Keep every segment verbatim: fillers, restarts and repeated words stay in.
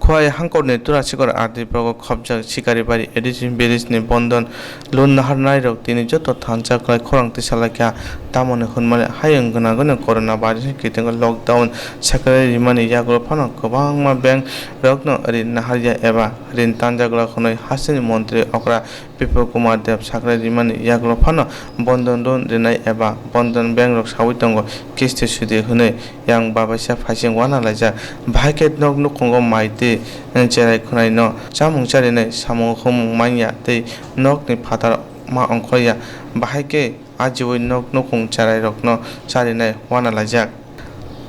Khowai hangkorni Turasikor R D block o khopjak Sikaribari A D C village ni Bondon loan naharnairok tini joto thansa kwlai khorang tisalaikha, tamoni hwnmani hayung gwnangwino corona virus ni kitingo lockdown sakhlai rimani yagulo phano kwbangma bank rokno rin naharya eba rin tanjaglak hwnwi hasteni montri okra Bipul Kumar Deb sakhlai rimani yagulo phano Bondon loan rinai eba Bondon bank rok saui tongo kisti sudi hwnwi yang babaisa phaising wana laijak. Bahai khe nok nukhungo mai tei cherai khwnaino chamung charinai samung humung manya tei nokni phatar ma ongkhorya. Bahai khe ajiui nok nukhung cherai rokno charinai wana laijak.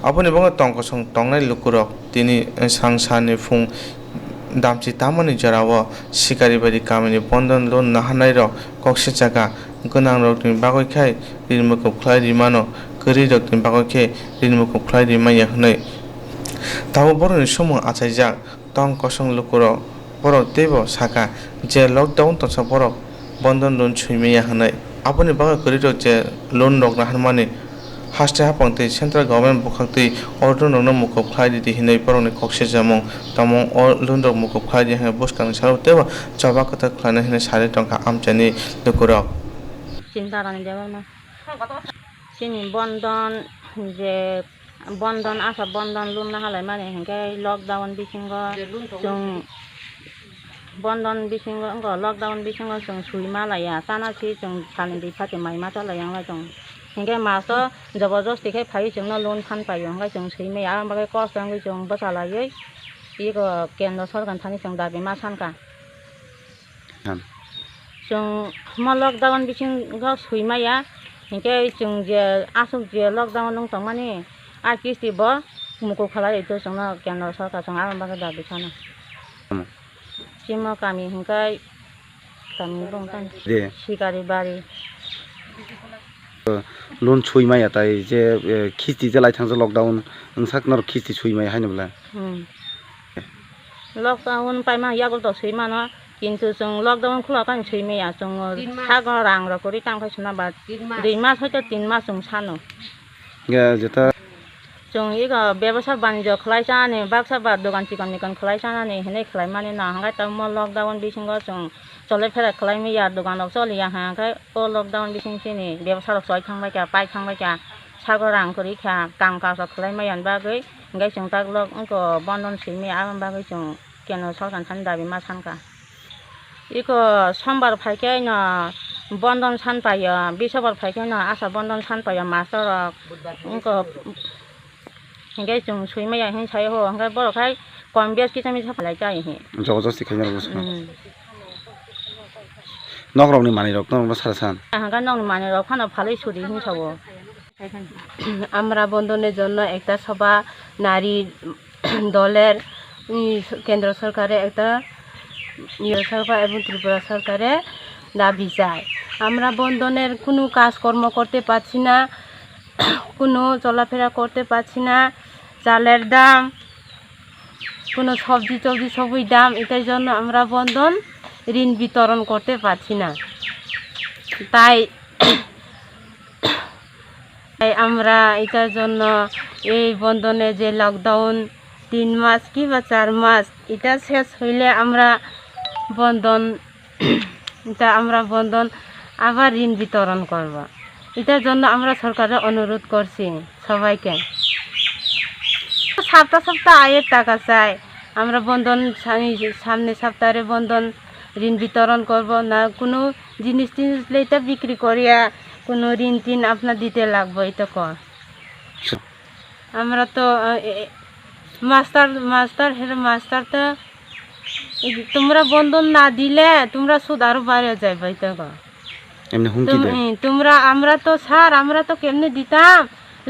Aboni bagwi tong kosong tongnai lukurok tini sangsani phung damchi tamani jorao Sikaribari kamini Bondon loan naharnairok kok sijak kha. Gwnangrokni bagwi khe rin mukup khlai rimano, kwrwirokni bagwi khe rin mukup khlai rimanya hwnwi tabuk borokni sumung achaijak. Tong kosong lukurok borok teibo sakha je lockdown tongsa borok Bondon loan swimaya hwnwi. Aboni bagwi kwrwirok je loan rok naharmani haste haphang tei central government bwkhaktwi o loan rokno mukup khlai ridi hwnwi borokni kok sijamung tongmung o loan rok mukup khlai di hwnwi bwskangni salo teibo choba kwthar khlainai hwnwi sari tongkha amchaini lukurok. Chinta rani debakno. Chini Bondon je Bondon, asa Bondon loan nahalaimani hinkhe lockdown bisingo chwng, Bondon bisingo, wngkha lockdown bisingo chwng swi ma laiya, chana si chwng salni di phati mai ma chalaiya wngkha chwng. Hinkhe masto jobojosti khe phaiwi chwngno loan phan paio, hinkhe chwng swi maya, aboni bagwi kosto wngwi chwng bwsa laiwi eko kendro sorkarni thani chwng dabi ma sankha. Chwng mo lockdown bisingo swi maya, hinkhe chwng je aswk je lockdown wng tongmani, a kisti bo mukup khlai rwdi chwngno kendro sorkar, chwng aboni bagwi dabi sano. Chini kami hinkhe kami bongkhan De. Sikaribari. Loan swi maya tai je, eh, kisti je lai thangsa lockdown wngsak norok kisti swi maya haino bwle. Hmm. Lockdown paima yago to swi mano, kintu chwng lockdown khulokani swi maya, chwng tin mas. Sago rang rok kwrwi tang phai sona ba tin mas. Dui mas hoito tin mas chwng sano. Hinkhe jeta. Chwng ego bebasa banijyo khlai chani, baksa ba dogan chikon mikon khlai chanani hinwi khlai mani no, hinkhe tamo lockdown bisingo chwng chole phere khlai maya, dogan rok choliya, hinkhe o lockdown bising chini bebasa rok choli thang bai kha, pai thang bai kha, sago rang kwrwi kha, kam kaj rok khlai maya bagwi. Hinkhe chwng tak lok wngkha bondon simi, aboni bagwi chwng kendro sorkar thani dabi ma sankha. Eko sombar phaikhe no bondon san paio, bisobar phaikhe no asa bondon san paio master rok. Wngkha hinkhe chwng swi maya hinwi saio ho, hinkhe borok hai kom bes kisa misa phalai chai hi. Jobojosti khaina rok bwskango. Hmm. Nok rokni manwi rok norokno sara san. Hinkhe nokni manwi rok phano phalwi sudi hinwi sao. আমরা বন্ধনের জন্য একটা সভা নারী দলের, উম, কেন্দ্র সরকারে একটা, ইয়ে, সরকার এবং ত্রিপুরা সরকারে দাবি চাই। আমরা বন্ধনের কোনো কাজকর্ম করতে পারছি না, কোনো চলাফেরা করতে পারছি না, চালের দাম, কোনো সবজি টবজি সবই দাম, এটার জন্য আমরা বন্ধন ঋণ বিতরণ করতে পারছি না। তাই তাই আমরা এটার জন্য এই বন্ধনে যে লকডাউন তিন মাস কিংবা চার মাস, এটা শেষ হইলে আমরা বন্ধন, এটা আমরা বন্ধন আবার ঋণ বিতরণ করব। এটার জন্য আমরা সরকারের অনুরোধ করছি সবাইকে। সপ্তাহ সপ্তাহ আয়ের টাকা চাই, আমরা বন্ধন সামনে, সামনে সপ্তাহে বন্ধন ঋণ বিতরণ করব না, কোনো জিনিস টিনিস লেটা বিক্রি করিয়া কোনো ঋণ টিন আপনার দিতে লাগবো, এটা কর। আমরা তো, আহ, এ, এ, মাস্টার, মাস্টার, হেরে মাস্টার তো, এই যে তোমরা বন্ধন না দিলে তোমরা সুদ আরো বাড়িয়ে যাবে, এটা কর। এমনি হুমকি তুম-, দেয়। এ, তোমরা, আমরা তো স্যার, আমরা তো কেমনে দিতাম?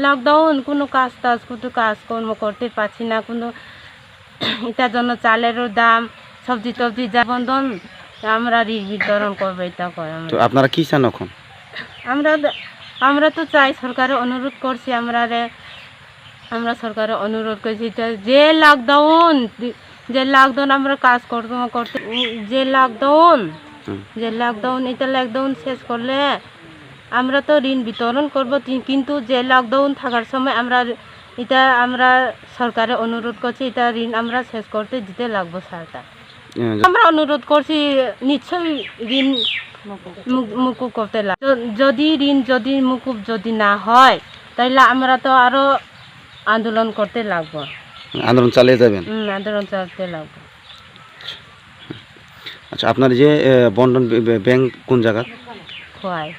লকডাউন, কোনো কাজ টাজ, কোনো কাজ কর্ম করতে পারছি না, কোনো এটার জন্য চালেরও দাম, সবজি টবজি যা বন্ধন, আমরা ঋণ বিতরণ করবো, এটা করে আমরা। তো আপনারা কি চান এখন? আমরা, আমরা তো চাই, সরকারে অনুরোধ করছি আমরারে, আমরা সরকারে অনুরোধ করছি, এটা যে লকডাউন, যে লকডাউন আমরা কাজ করতে, করতে, যে লকডাউন, হুম। যে লকডাউন, এটা লকডাউন শেষ করলে আমরা তো ঋণ বিতরণ করবো, তি-, কিন্তু যে লকডাউন থাকার সময় আমরা এটা আমরা সরকারে অনুরোধ করছি, এটা ঋণ আমরা শেষ করতে দিতে লাগবো স্যারটা। হ্যাঁ, আমরা অনুরোধ করছি, নিশ্চয়ই ঋণ মুক-, মুকুব করতে লাগবো। য-, যদি ঋণ যদি মুকুব যদি না হয়, তাহলে আমরা তো আরো আন্দোলন করতে লাগবো। আন্দোলন চালিয়ে যাবেন? হুম, আন্দোলন চালাতে লাগবো। আচ্ছা, আপনার যে, এ, বন্ধন বে-, বে-, ব্যাংক কোন জায়গা? খোয়াই।